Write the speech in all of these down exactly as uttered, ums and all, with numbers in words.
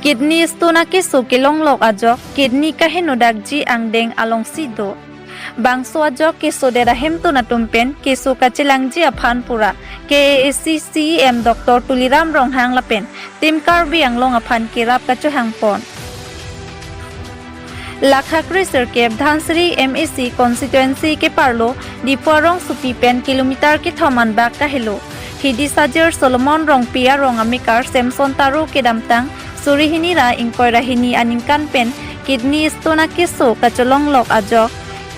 Kidney stone akeso kelonglok ajok kidney kaheno dakji angdeng alongsi do. Bangso ajok kesodet ahemtun atum pen keso kachelangji aphan pura K A A C C E M Doctor Tuliram Ronghang lapen Team Karbi Anglong aphan kerap kachohangpon. Lakha kre sirkep Dhansiri M A C constituency keparlo Diphu arongsopi pen kilometer kethom anbak kahelo Hidi Sajir Solomon Rongpi arong amekar Samson Taro kedamtang suri hini ra ingkoi ra hini aningkan pen kidney stone akeso kacholonglok ajok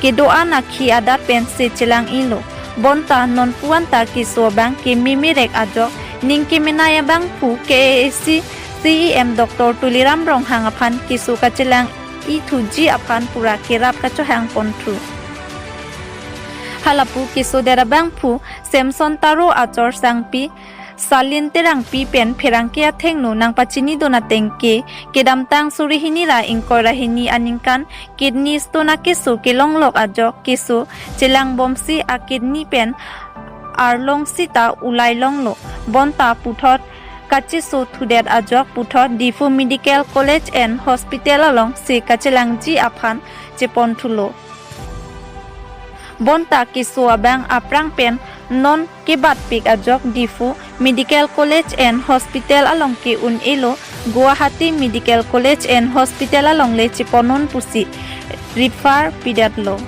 kedo-an akhi adat pensi chelang-ilo. Bonta non puan ta keso abang kememerek ajok ning kemenei abangphu K A A C C E M Doctor Tuliram Ronghang aphan keso kachelang-ithuji aphan pura kerap kachohangponthu. Halapu kesodet abangphu Samson Taro achor sangpi Salin Terangpi pen pherangke athengno nangpachinidun ateng ke kedamtang suri hini ra ingkoi ra hini aningkan kidney stone akeso kelonglok ajok keso chelangbomsi akidney pen arlong sita ulai longlo. Bonta puthot kachesothudet ajok puthot Diphu Medical College and Hospital alongsi kachelangji aphan cheponthulo. Bonta keso abang aphrang pen non kebatpik ajok Diphu Medical College and Hospital along ke-un-elo, Guwahati Medical College and Hospital alongle cheponnon pusi refer pidetlo.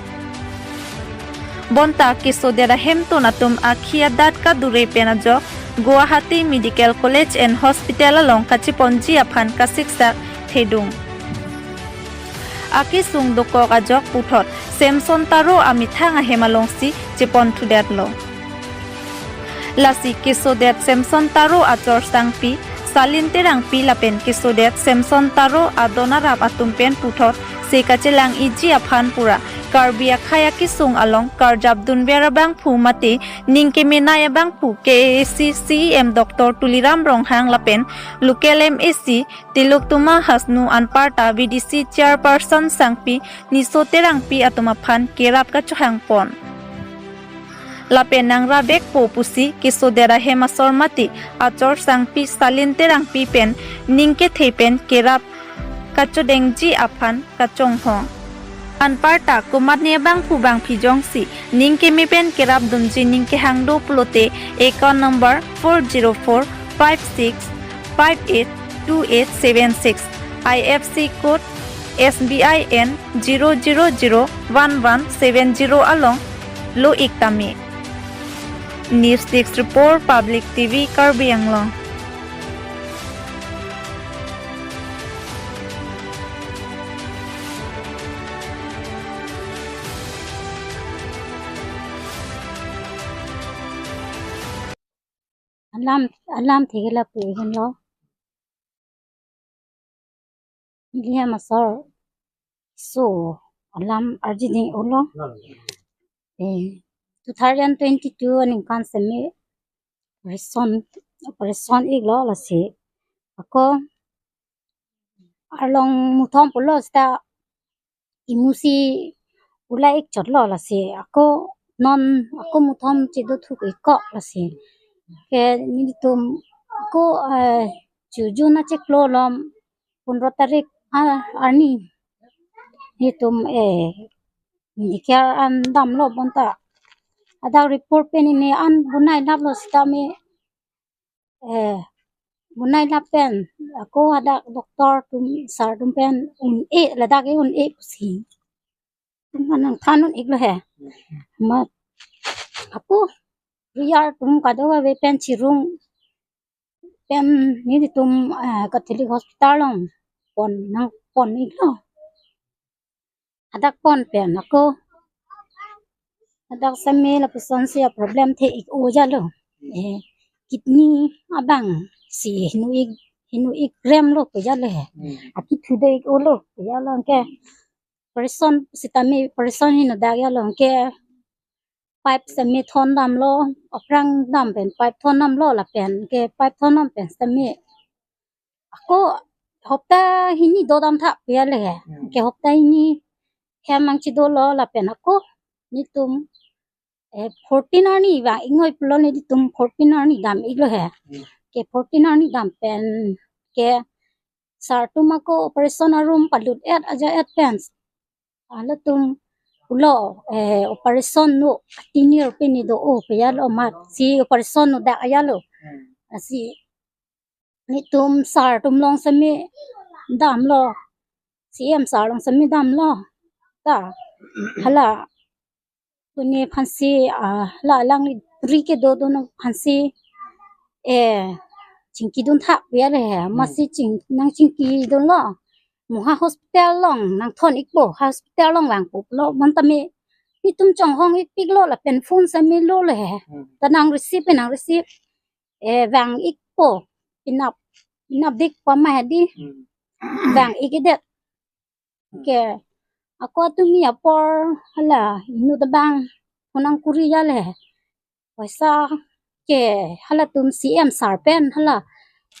Bonta kesodet ahemtun atum akhi adat kadure pen ajok Guwahati Medical College and Hospital along kacheponji aphan kasiksak thedung. Akesung dokok ajok puthot Samson Taro amethang ahem alongsi cheponthudetlo. Lasi kesodet Samson Taro achor sangpi Salin Terangpi lapen kesodet Samson Taro adon arap atum pen puthot se kachelang-iji aphan pura Karbi akhei akesung along karjapdunver abangphu mate ning kemenei abangphu K A A C C E M Doctor Tuliram Ronghang lapen local M A C Tilottama Hasnu anparta V D C chairperson sangpi Niso Terangpi atum aphan kerap kachohangpon. Lapen nangrabekpo pusi kesodet ahem asor mate achor sangpi Salin Terangpi pen ning kethe pen kerap kachodengji aphan kachonghong. Anparta komatne abangphu bangphi jongsi ning keme pen kerapdunji ning kehang do pulote account number four zero four five six five eight two eight seven six, I F S C code S B I N zero zero zero one one seven zero along lo-ik tame. News Desk Report, Public T V, Karbi Anglong. Alam, alam thekela pu ihin lo. Neli hem asor so alam arjiding ulo. Eh, two thousand twenty-two aningkan seme operation, operation iklo lasi. Ako arlong muthom pulo seta imusi ulai-ik chotlo lasi. Ako non ako muthom chedothuk-ikko lasi. Ke nelitum ako, eh, chu June achiklo lom pondro tarik, ah, arni nelitum, eh, Medicare an damlo bonta. Hadak report pen ne an bonai laplo sitame, eh, bonai lap pen ako hadak doctor atum sir atum pen un-e, ladak ke un-e pusi. Atum nangthan un-iklo he. Mat ako riyar atum kadokave pen chirung pen nelitum, eh, Catholic Hospital along pon nangpon-iklo. Hadak pon pen ako hadak seme lapuson si a-problem the-ik-o jalo. Eh, kidney abang si heno-ik, heno-ik remlo pu jalo he. Hmm. Akithude-ik-olo pu jalo ke. Operation sitame operation heno dak jalo ke. Pipe seme thondamlo, aphrang dam pen pipe thondamlo lapen ke pipe thondam pen seme ako hopta hini dodam tha pu jalo he. Hmm. Ke hopta hini hem nangchedolo lapen ako nelitum, eh, fourteen arni vang-iknoi pulo nelitum fourteen arni dam-iklo he. Hmm. Ke fourteen arni dam pen ke Sar atum ako operation arum palut et aja et pen. Halatum pulo, eh, operation no tinir pini do-o pu ya lo amat si operation no dak ya lo. Hmm. Lasi netum sar atum along semi damlo. C M sar along semi damlo. Ta hala pune aphansi, ah, la alangli ri kedo do nang aphansi, eh, chingki dun thak pu ya le he. Hmm. Amatsi ching, nang chingki dunlo. Mo ha hospital along nangthon ikpo, hospital along vangpo lo, bonta me netum chonghong ikpiklo lapen phone semi lo le he. Hmm. Ta nang receive, nang receive. Eh, vang ikpo, inap, inap dik pa ma hedi. Hmm. Vang ik-edet. Hmm. Ke, ako atumi apor hala inut abang phone nangkuri ya le. Poisa ke halatum C M sar pen hala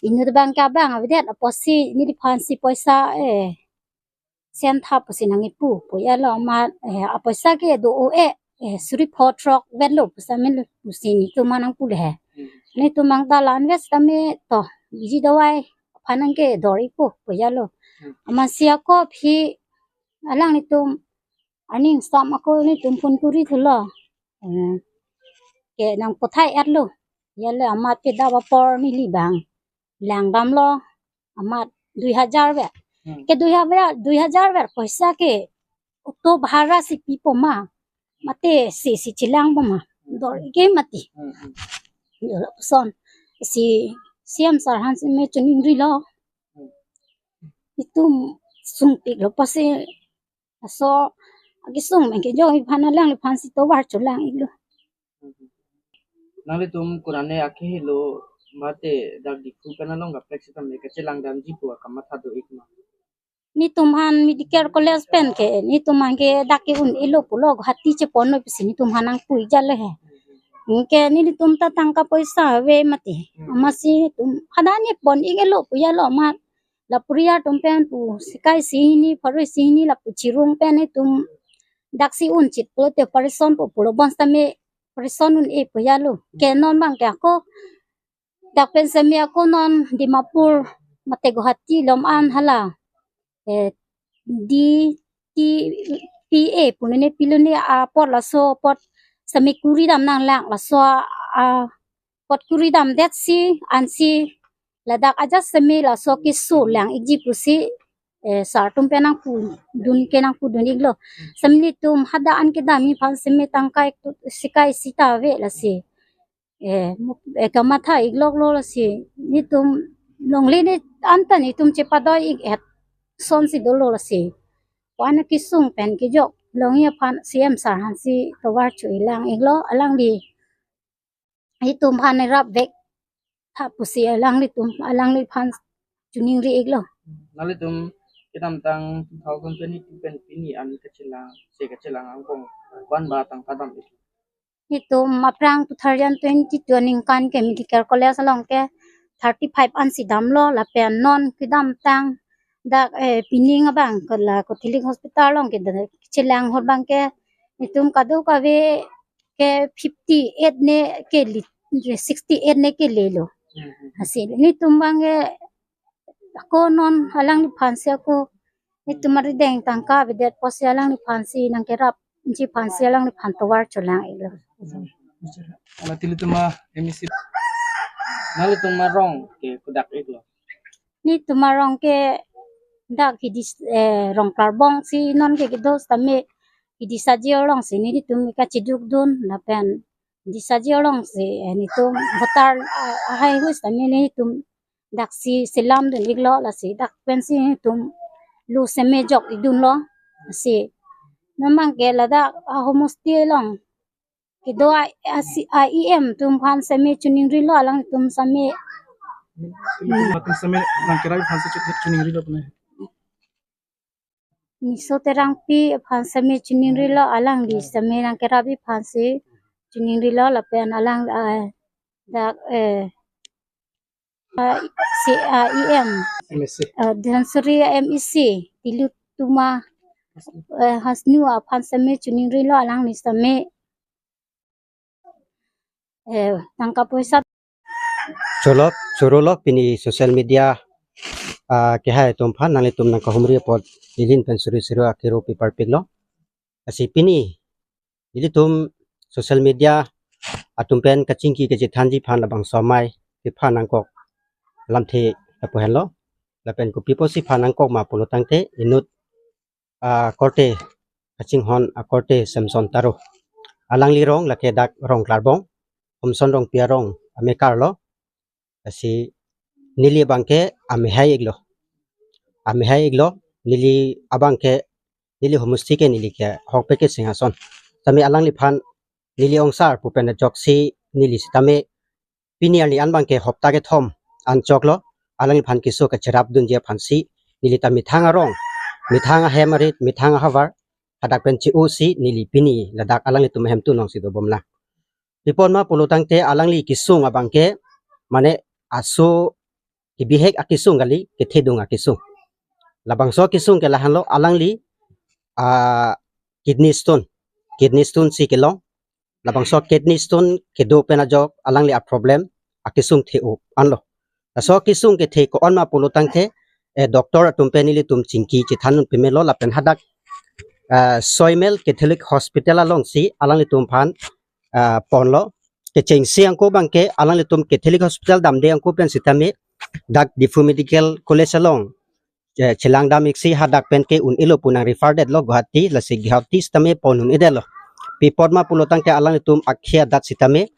inut abang ke abang avedet apotsi neliphansi poisa, eh, sen thap pusi nang-ipu pu ya lo amat, eh, apoisa ke do-o e, eh, suri pho throk vet lo pusi amen lo pusi netum aphan nangpu le he. Hmm. Netum abang ta la-an vet sitame to biji dawai aphan nang kedor ikpo pu ya lo. Hmm. Amatsi ako aphi alanglitum aning stam ako netum phone kuri thulo. Eh, ke nang pothai et lo. Ya le amat kedap apor neli abang lang damlo amat dui hajar ver. Hmm. Ke dui hajar, dui hajar ver poisa ke auto bhara si pipo ma. Mate si si chelang po ma. Dor ke mati. Hmm, hmm. Yo lapuson si C M sar aphansi me chuning rilo. Hmm. Netum sungpiklo pusi laso akesung pen kejok aphan alangliphansi tovar cholang iklo. Nanglitum konane akehelo mate dak Diphu pen along kaprek sitame kachelang damji pu akamatha do ik ma? Netum aphan medical college pen ke netum aphan ke dak ke-un-elo pulo Guwahati chepon noi pusi netum aphan nangpu ik ja le he. Anke netum ta tangka poisa ave mati. Hmm. Amatsi netum hadak ne pon ik-elo pu ya lo amat. Lapu ri atum pen pu sekai isi hini, pharo isi hini lapu chirung pen netum daksi un chit pulote operation po pulo bonsitame operation un-e pu ya lo. Ke non abang ke ako dak pen semi ako non Dimapur mate Guwahati lom an hala, eh, D T P A pu nene pilo ne apot laso apot semi kuri dam nanglang laso apot kuri damdet si ansi ladak ajat semi laso keso lang ikji pusi, eh, sar atum pen nangpu dun ke nangpu dun iklo. Semi netum hadak an kedamji aphan semi tangka ik tu sekai isi ta ave lasi. Eh, mu-, eh, kamatha iklok lo lasi. Netum longle ne anta netum chepadoi ik et sonsi dolo lasi. Pu-an akesung pen kejok longji aphan C M sar aphansi tovar cho-ilang iklo alangli. Netum aphan ne rapvek tha pusi alanglitum, alangliphan chuningri iklo. Nanglitum kedamtang two thousand twenty-two pen pini an kachelang, se kachelang angbong ko-an ba tangka dam ik? Netum aphrang two thousand twenty-two aningkan ke medical college along ke thirty-five ansi damlo lapen non kedamtang dak, eh, pining abang ke la Catholic Hospital along ke dak chelang ahut abang ke netum kadokave ke fifty-eight ne keli, sixty-eight ne kelelo. Hmm, hmm. Lasi netum abang ke ako non alangliphansi ako netum arideng tangka avedet pusi alangliphansi nangkerapji aphansi alangliphan tovar cholang iklo. Ala tilitum a M E C. Nanglitum arong ke kodak iklo? Netum arong ke dak Hidi, eh, Rongkarbong si non ke kedo sitame Hidi Saji alongsi netum kachiduk dun lapen Hidi Saji alongsi, eh, netum voter, ah, ahai hui sitame netum daksi selam dun iklo lasi dak pensi netum lo seme jok idunlo lasi. Non abang ke ladak a homosti along kedo a, a, si, a E M atum aphan seme chuningrilo alangtum seme. Netum atum seme nangkerap aphansi chu-, chuningrilo pune. Niso Terangpi aphan seme chuningrilo alangli seme nangkerap aphansi chuningrilo lapen alang, ah, dak, eh, ah, si, ah, E M, M E C. Ah, Dhansiri M E C, Tilotoma, eh, Hasnu aphan seme chuningrilo alangli seme, eh, tangka poisa. Cholok, chorolok pini social media Ah, kehai atum aphan nanglitum nangkahumri apot neli ahin pen suri suri akero pi parpiklo. Lasi pini nelitum social media atum pen kachingki kachethanji aphan labangso amei aphan nangkok lamthe lapu henlo. Lapen kopi apotsi aphan nangkok ma pulo tangte inut, ah, korte kachinghon akorte Samson Taro. Alangli arong lake dak Rongklarbong, Homson Rongpi arong amekar lo. Lasi neli abangke amehai iklo. Amehai iklo, neli abangke, neli homosti ke neli ke Hokpekre Singhason. Tame alangliphan neli ongsar pu pen ajoksi neli sitame pini arni an abangke hopta kethom an choklo, alangliphan keso kacherapdunji aphansi neli ta methang arong, methang ahem arit, methang ahavar hadak pen che-osi neli pini ladak alanglitum ahemtun alongsi dobomlang. Pi apot ma pulo tangte alangli kesung abangke, mane aso kebihek akesung kali, kethedung akesung. Labangso kesung ke lahenlo, alangli, ah, kidney stone, kidney stone si kelong. Labangso kidney stone kedo pen ajok alangli aproblem akesung the-o anlo. Laso kesung kethe ko-an ma pulo tangte, eh, doctor atum pen nelitum chingki chethandun pamelo lapen hadak, ah, Soimel Catholic Hospital alongsi alanglitum aphan, ah, ponlo. Kechengsi angko abangke alanglitum Catholic Hospital damde angko pen sitame dak Diphu Medical College along, eh, chelangdam iksi, hadak pen ke un-elo pu nang refer detlo Guwahati, lasi Guwahati sitame pon un-edetlo. Pi apot ma pulo tangte alanglitum akhei adat sitame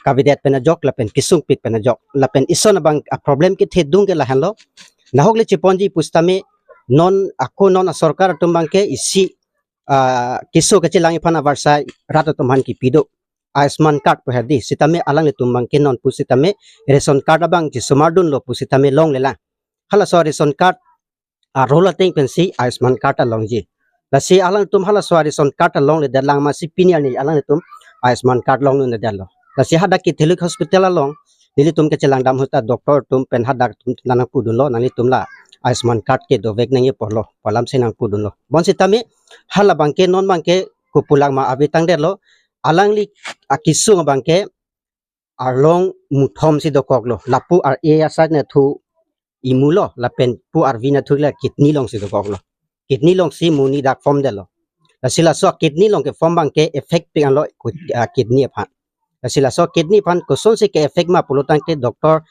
kavedet pen ajok lapen kesungpik pen ajok. Lapen ison abang aproblem kethedung ke lahenlo. Nahok le cheponji pu sitame non ako non asorkar atum abangke isi, ah, keso kachelangji aphan avarsai rat atum aphan kipi do. Ayushman card pu hedi, sitame alanglitum abangke non pu sitame ration card abang chesomardunlo pu sitame longlelang. Halaso ration card arlo ateng pensi Ayushman card alongji. Lasi alangtum halaso ration card alongledetlang masi pini arni alangtum Ayushman card longledetlo. Lasi hadak Catholic Hospital along nelitum kachelangdam ahut ta doctor atum pen hadak atum nangpudunlo, nanglitum la Ayushman card ke dovek nangji apotlo pu alamsi nangpudunlo. Bonsitame hala abangke non abangke kopulang ma ave tangdetlo, alangli akesung abangke arlong muthom si dokoklo. Lapu ar-e asai nathu imulo, lapen pu arvi nathu la kidney alongsi dokoklo. Kidney alongsi monit dak form detlo. Lasi laso kidney along ke form abangke effect pik anlo ku-, ah, kidney aphan. Lasi laso kidney aphan kosonsi ke effect ma pulo tangte doctor,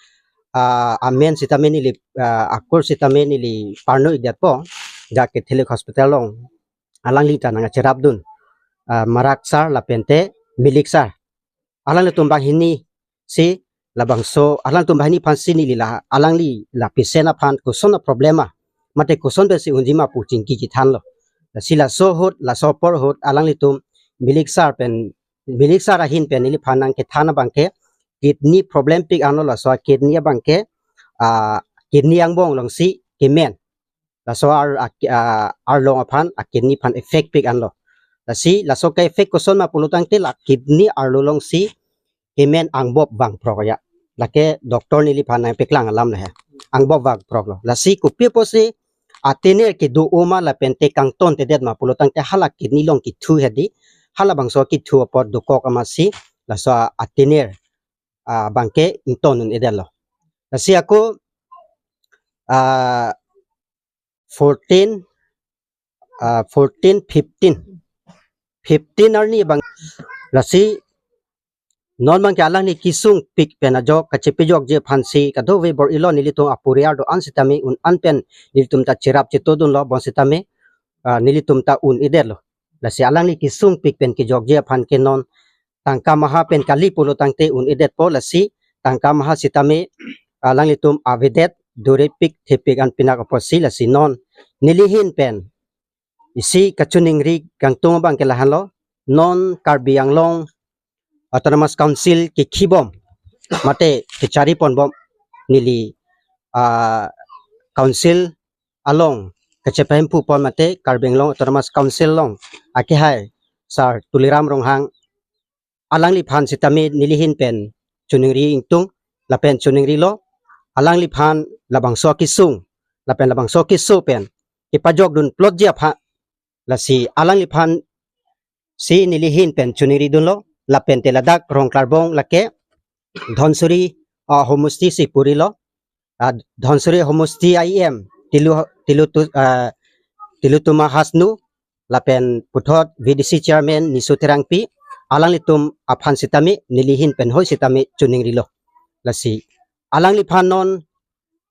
ah, amen sitame neli, ah, akur sitame neli parno-ikdetpo. Dak Catholic Hospital along alangli ta nangcherapdun, ah, Marak sir lapente Milik sir. Alanglitum banghini si labangso, alanglitum banghini aphansi neli la, alangli la patient aphan koson aproblem ma, mate koson pensi unji ma pu chingki chethanlo. Lasi laso ahut, laso apor ahut alanglitum Milik sir pen, Milik sir ahin pen neliphan nangkethan abangke kidney problem pik anlo, laso kidney abangke, ah, kidney angbong alongsi kemen. Laso ar, a, a, arlong aphan, a kidney aphan effect pik anlo. Lasi laso ke-effect koson ma pulo tangte la kidney arlo alongsi kemen angbop vangphrok ya. Lake doctor neliphan nangpeklang alam le he. Angbop vangphroklo. Lasi kopi apotsi atener kedo-o ma lapente kangtontedet ma pulo tangte hala kidney along kethu hedi. Halabangso kethu apot dokok amatsi laso atener, ah, abangke ington un-edetlo. Lasi ako, ah, fourteen, ah, fourteen, fifteen. Fifteen arni abang, lasi non abangke alangli kesungpik pen ajok kachepajokji aphansi kadokave bor-ilo, nelitum aporiar do-an sitame un-an pen nelitum ta cherap chetodunlo, bonsitame, ah, nelitum ta un-edetlo. Lasi alangli kesungpik pen kejokji aphan ke non tangka maha pen kali pulo tangte un-edetpo, lasi tangka maha sitame alanglitum avedet, dorepik thepik an pinak apotsi lasi non neli ahin pen isi kachiningri kangtung abangke lahenlo, non Karbi Anglong Autonomous Council kekhibom mate kechariponbom neli, ah, council along kachepahemphu pon mate Karbi Anglong Autonomous Council along akehai Sir Tuliram Ronghang, alangliphan sitame neli ahin pen chiningri ingtung, lapen chiningrilo, alangliphan labangso kesung lapen labangso keso pen kepajokdun plotji aphan, lasi alangliphan si neli ahin pen chiningridunlo, lapente ladak Rongklarbong lake Dhansiri, ah, homosti si purilo, ah, Dhansiri homosti a-EM Tilu Tilu tu, ah, Tilutuma Hasnu lapen puthot V D C chairman Nisu Terangpi, alanglitum aphan sitame neli ahin pen hoi sitame choningrilo. Lasi alangliphan non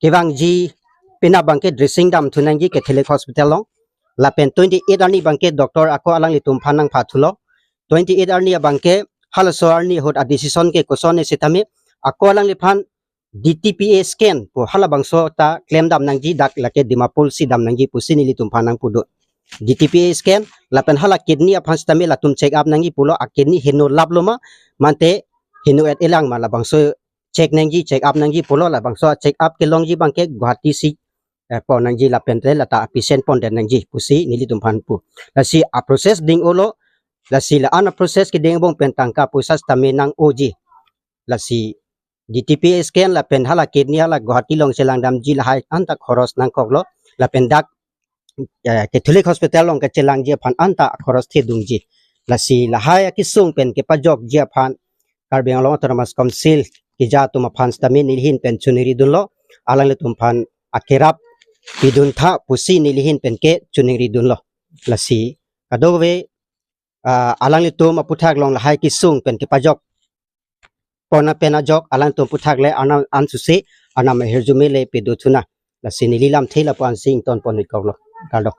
kevangji penap abangke dressing damthu nangji Catholic Hospital along. Lapen twenty-eight arni abangke doctor ako alanglitum aphan nangphathulo. Twenty-eight arni abangke halaso arni ahut a-decision ke kosonne sitame ako alangliphan D T P A scan pu halabangso ta klemdam nangji, dak lake Dimapur si dam nangji pusi nelitum aphan nangpudun. D T P A scan lapen hala kidney aphan sitame latum check up nangji pulo, a-kidney heno laplo ma, mate heno et-elang ma, labangso check nangji, check up nangji pulo, labangso check up kelongji abangke Guwahati si, eh, pon nangji lapen te lata a-patient pondet nangji pusi nelitum aphan pu. Lasi a-process ding-olo, lasi la-an a-process keding angbong pen tangka poisa sitame nang-oji. Lasi D T P A scan lapen hala kidney hala Guwahati along chelangdamji lahai anta khoros nangkoklo, lapen dak, eh, Catholic Hospital along kachelangji aphan anta khoros thedungji. Lasi lahai akesung pen kepajokji aphan Karbi Anglong Autonomous Council keja atum aphan sitame neli ahin pen choningridunlo, alanglitum aphan akerap piduntha pusi neli ahin pen ke choningridunlo. Lasi kadokave, ah, alanglitum aputhak along lahai kesung pen kepajok pon pen ajok alangtum aputhak le anam ansose anam ahirjume le pedothunang. Lasi neli lamthe lapu-ansi ingtonpon ikoklo. Kardom.